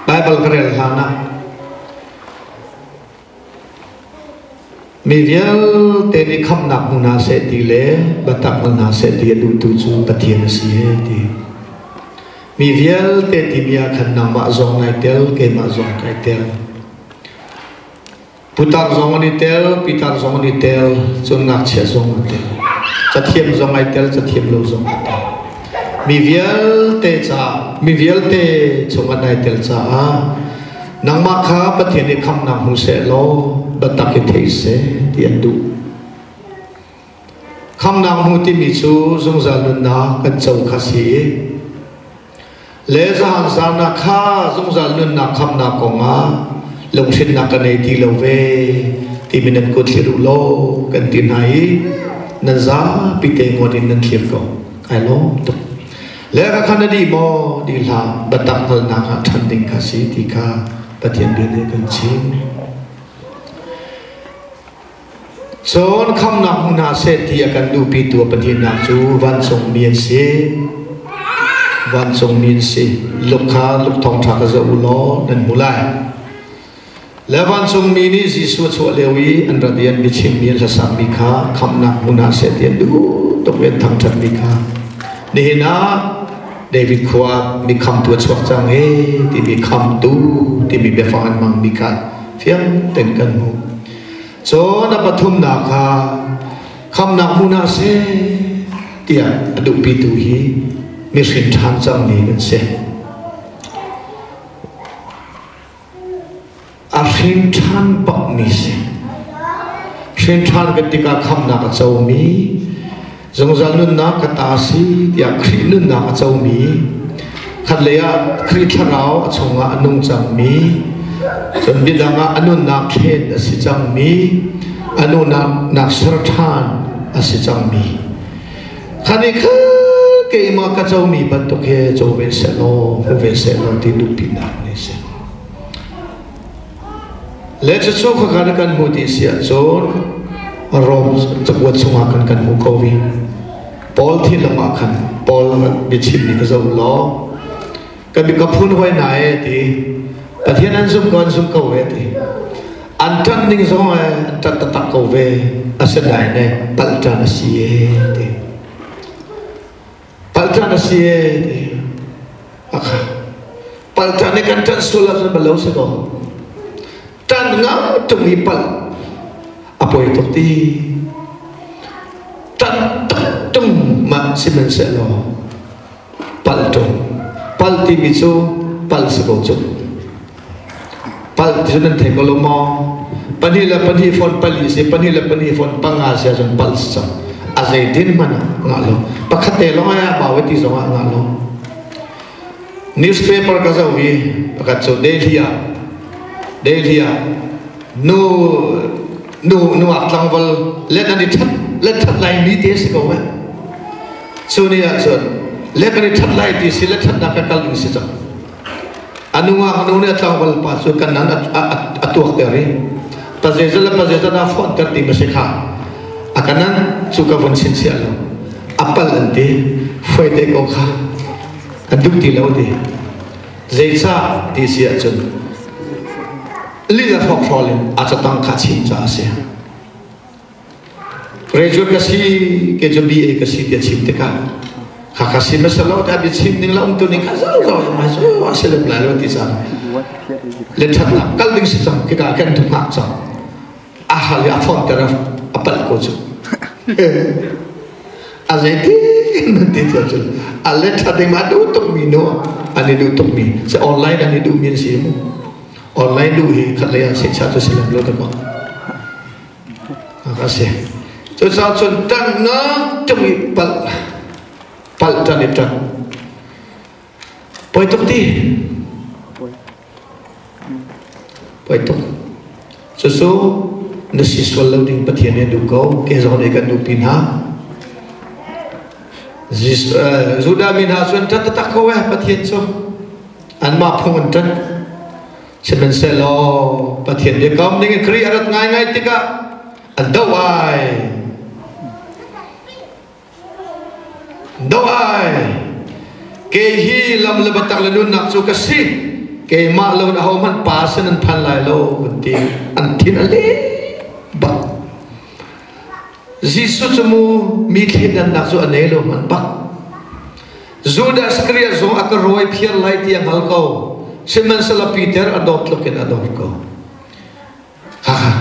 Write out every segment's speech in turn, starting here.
Baibal ka rel hlan ah mi vialte nih khamhnak hmu hna seh ti le biatak hmu hna seh ti a duhtu cu Pathian a si e ti. Mi vialte timi ah khan nangmah zong nai tel, keimah zong kai tel. Putar zong an i tel, pitar zong an i tel, cun ngakchia zong an tel. Cathiam zong ai tel, cathiam lo zong ai tel. Mi vialte ca, mi vialte chung an ai tel caah nangmah kha Pathian nih khamnak hmu seh law biatak hi thei seh ti an duh. Khamnak hmu timi cu zungzal nunnak kan co kha si i Le zahan zanak kha zungzal nunnak khamnak kongah lunghrinnak ka nei ti lo ve timi nan kut thlir u law kan ti hna i nan zapi te ngawt in nan thlir ko. Kai lawm tuk. Le ka khan na dih maw? Dih hlah. Biatak hngalhnak ah ṭhan ding kha si ti kha Pathian bia nih kan chim. Cun khamnak hmu hna seh ti a kan duhpitu a pahnihnak cu vancungmi an si. Vancungmi an si. Luk kha Luk thawngṭha ka zoh u law nan hmu lai. Le vancungmi nih Jesuh a chuah lio i an rat i an biachimmi an hlasakmi kha khamnak hmu hna seh ti an duh tuk i an thangṭhatmi kha nihin ah David khua mi khamtu a chuak cang e timi khamtu timi biafang an hmangmi kha fiang ten kan hmuh. Cun a pathumnak kha khamnak hmun ah seh tiah a duhpitu hi mihrin ṭhan cangmi kan si. A hrin ṭhan bakmi si. Hrin ṭhan kan tikah khamnak a comi, zungzal nunnak ka ta si tiah Khrih nunnak a comi, khatlei ah Khrih thlarau a chungah a nung cangmi, cun midang ah a nunnak thlen a si cangmi, a nunnak ser ṭhan a si cangmi. Khani kha keimah ka comi bantuk he co ve seh law, hmu ve seh law ti duhpinak nih si. Le cucu khakha na kan hmu ti si ahcun Rom cakuat chungah khan kan hmu ko vi. Paul thinlung ah khan Paul biachimmi ka zoh law ka ka phun hoi na e ti Pathian an zum ko an zum ko ve ti an ṭan ning zong e an ṭan taktak ko ve asinain ne palh ṭan a si e ti palh ṭan a si e ti akha palh ṭan i kan ṭan sual ahcun balo si ko ṭan ngam ṭung i palh a poi tuk ti ṭan tak ṭung mah sihmanhsehlaw palh ṭung palh timi cu palh si ko cu palh ti cu nan thei ko lo maw pahnih le pahnih fon pali si pahnih le pahnih fon panga si ahcun palh si cang a zeitin hmanh ah ngah lo pakhat te lawng ah bau ti zong ah ngah lo Newspaper ka zoh i pakhat cu Delhi ah Delhi ah nu nu nungak tlangval let an i that let that lai mi te si ko eh cu ni ah cun let an i that lai ti si let thatnak ka kal ding si cang a nungak nu nih a tlangval pa cu kan nan a tuak ter i pazeza le pazeza na phone ter ti ma si kha a kanan cu ka vun chinchiah lo a pal an ti foi te ko kha An duh ti lo ti. Zeicah ti si ahcun lila hrawkhrol in a catang kha chim caah a si. Graduate ka si, ke cu BA ka si tiah chim tikah kha kha si masa lo ta bi chim ning la um tu ning kha zo zo mai zo a si lem lai lo ti cang. Le thatnak kal ding si cang kika kan tu hngak cang. A hal i a phone ter a palh ko cu. A zeitin nan ti tiah cun a let ṭha ding ma duh tukmi nu an i duh tukmi si online an i duhmi an si mu online duh hi khat lei ah secha cu si lem lo ta ko a si cucaah cun ṭan nga ṭung i palh palh ṭan i ṭan poi tuk ti Poi tuk. Cucu na si sual lo ding Pathian nih a duh ko. Ke zong nih kan duhpi hna. Judah mi hna cu an ṭan taktak ko eh Pathian cu. Anmah phung an ṭan. Sihmanhsehlaw Pathian biakam ning in Khrih a rat ngaingai tikah an doh ai. Do ai. Kei hi lam le biatak le nunnak cu ka si. Keimah lo in ahohmanh pa sin an phan lai lo an ti. An thin a le bak. Jesuh cu mu mi thleidannak cu a nei lo hmanh bak. Judas Iscariot zong a ka rawi phiar lai ti a hngal ko. Sihmanhsehlaw Peter a dawt tluk in a dawt ko. Ha ha.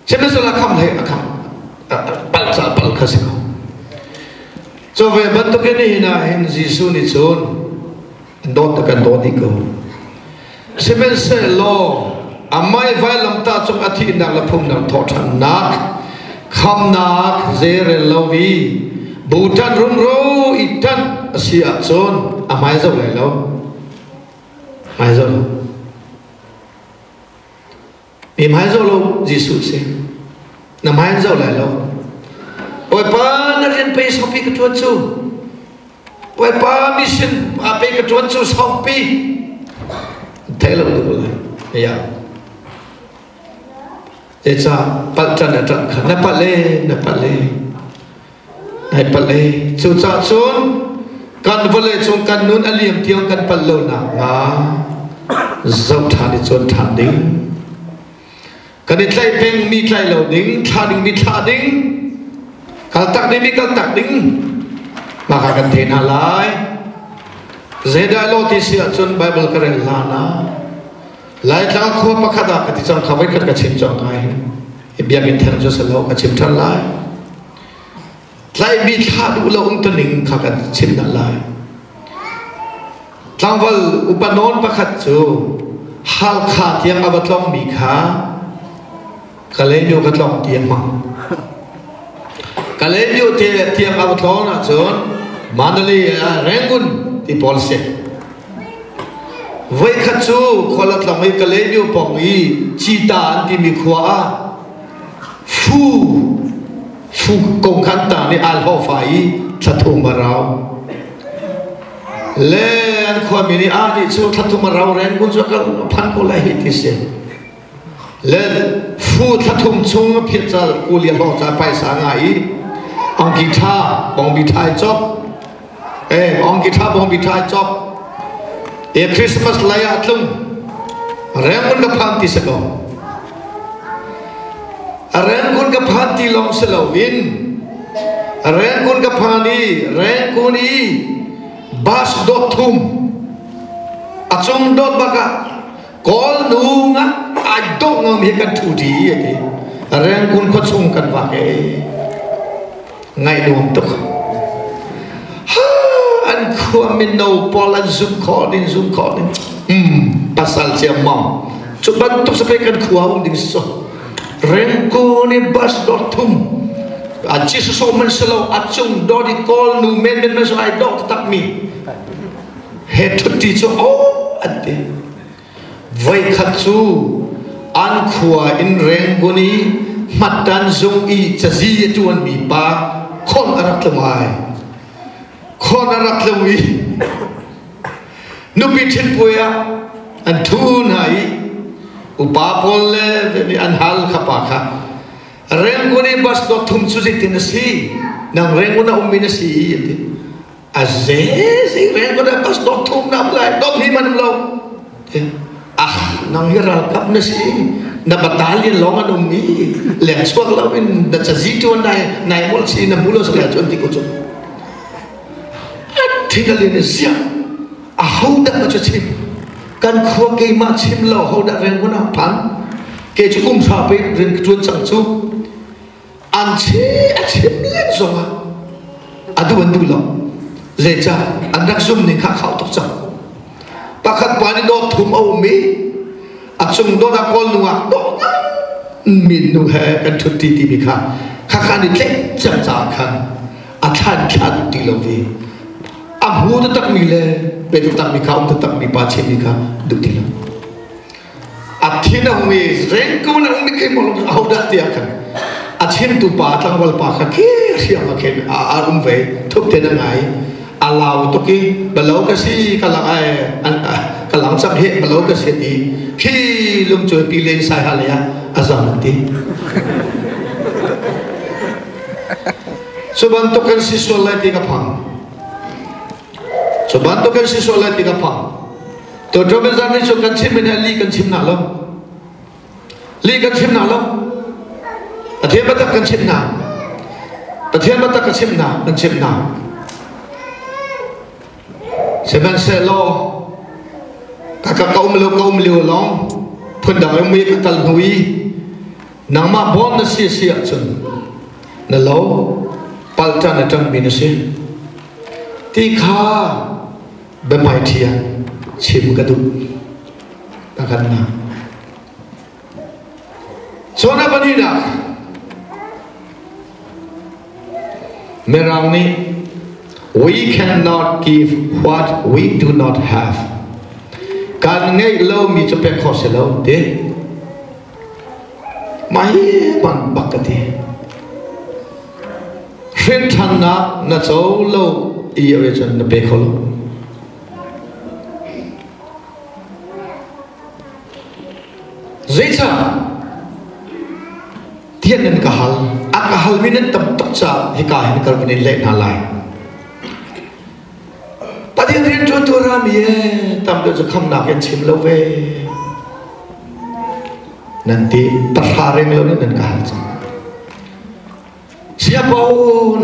Sihmanhsehlaw a kham hlei a kham palh ca palh kha si ko. Cu ve bantukin nihin ah hin Jesuh nih cun dawt a kan dawt dih ko. Sihmanhsehlaw amai vailamtah cung a thihnak le phungnak thawhṭhannak khamnak zeirel lo i bu ṭanh rumro i ṭanh a si ahcun a hmai zoh lai lo. Hmai zoh lo. Mi hmai zoh lo Jesuh si. Na hmai zoh lai lo. Bawipa na rian pei saupi ka ṭuan cu. Bawipa mission a pe ka ṭuan cu saupi. Thei lo ding lai. Ya. Zeicah palh ṭan a ṭan kha na palh e na palh e nai palh e cucaah cun kan vawlei cung kan nun a liam tiang kan palh lo nak hnga zoh ṭhan i cawn ṭhan ding kan i tlaih peng mi tlaih lo ding thlah ding mi thlah ding kal tak ding mi kal tak ding mah kha kan the hna lai zeidah lo ti si ahcun Bible ka rel hlan ah Laitlang khua pakhat ah ka ti cang kha voikhat ka chim cang ngai hi biakinn theng cu si lo ka chim ṭhan lai tlaihmi thlah duh lo um tuning kha kan chim dah lai tlangval upa nawn pakhat cu Halkha tiang a va tlongmi kha Kalaymyo ka tlong ti a hmang Kalaymyo tiang a va tlong ahcun Mandalay Rangoon ti pawl si Voikhat cu khual a tlong i Kalaymyo pawng i Cita an timi khua ah fu fu kong khan ta nih al hlawhfa i thlathum a rau. Le an khuami nih ah nih cu thlathum a rau Rangoon cu a phan ko lai hi ti si. Le fu thlathum chung a phiat cal kuli a hlawh ca paisa nga i angki ṭha bongbi ṭha i cawk angki ṭha bongbi ṭha i cawk e Christmas lai ah tlung Rangoon ka phan ti si ko Rangoon ka phan ti lawng si loin Rangoon ka phan i Rangoon i bus dot thum a cung dot bak ah Kawl nu nga ai dawh ngam hi kan ṭhu ṭi a ti. Rangoon khua chung kan vak e. Ngaih nuam tuk. Ha an khua mino pawl an zum khawh ding zum khawh ding. Pasal ciammam. Cu bantuk sape kan khua um ding so. Rangoon i bus dot thum. A ci so man selo a cung dot i kawl nu men men man so ai dawh tak mi. He ṭhutti cu oh an ti. Voikhat cu an khua in Rangoon i hmattan zung i cazi a ṭuanmi pa khon a rak tlung ai. Khon a rak tlung i nupi ṭhitpuai ah an ṭhu hna i upa pawl le an hal kha pa kha Rangoon i bus dot thum cu zeitin a si? Nang Rangoon a ummi na si an ti. A ze zei reng ko dah bus dot thum nam lai dot hi man lo ah nang hi ralkap na si na battalion lawng an um i leng chuak lo in na cazi tuan nai nai mol si na mulo sa chuan ti ko chu thinalin zia a ho dah ma chu chim kan khua keimah chim lo ho dah reng mun ah phan ke chu kum sha pe rin tuan chang chu An chi a chim len zongah a duh an duh lo. Zeicah an rak zum ning kha khau tuk cang. Pakhat pa nih dawt thum a um i a cung dawt ah kawl nungak dawh mi nu he kan ṭhut ti timi kha kha kha an i tleih cang caah khan a thlan thlan ti lo vi a hmu taktak mi le pe taktak mi kha um taktak mi pa chimmi kha duh ti lo. A thin a hung i rengko na um khi mo ho dah tiah khan a chimtu pa tlangval pa kha khi hriam a khen a um ve thup te na ngai a lau tuk i balo ka si ka lang ai ka lang chang he balo ka si ti khi lung choi pi len sai ha le a zam ti cu bantuk kan si sual lai ti ka phang cu bantuk kan si sual lai ti ka phang. To Trump ni cu kan chim in li kan chim na lo. Li kan chim na lo. Pathian biatak kan chim na. Pathian biatak kan chim na, kan chim na. Sihmanhsehlaw ka ka ka um lo ka um lio long phun dang um i ka kal hnu i nangmah bawm na si si ahcun na lo palṭan na ṭangmi na si ti kha biahmaiṭhi ah chim ka duh pakhatnak cun a pahnihnak Mirang nih we cannot give what we do not have kan ngeih lomi cu pek khawh si lo ti mah hi ban bak ka ti Hrinthannak na co lo i a cun na pe kho lo. Zeicah tiah nan ka hal? A ka halmi nan tam tuk caah hika hin kal van in leh hna lai. Pathian rian ṭuantu rami e tam deuh cu khamnak in chim lo ve. Nan ti pahra reng lo nih nan ka hal cang. Siapo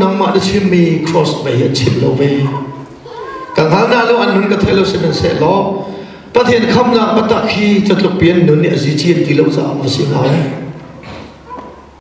nangmah na chimmi cross mei an chim lo ve. Ka hngal na lo an nun ka thei lo sihmanhsehlaw Pathian khamnak biatak hi catluk pian nun nih a zi ci an ti lo caah a si hnga.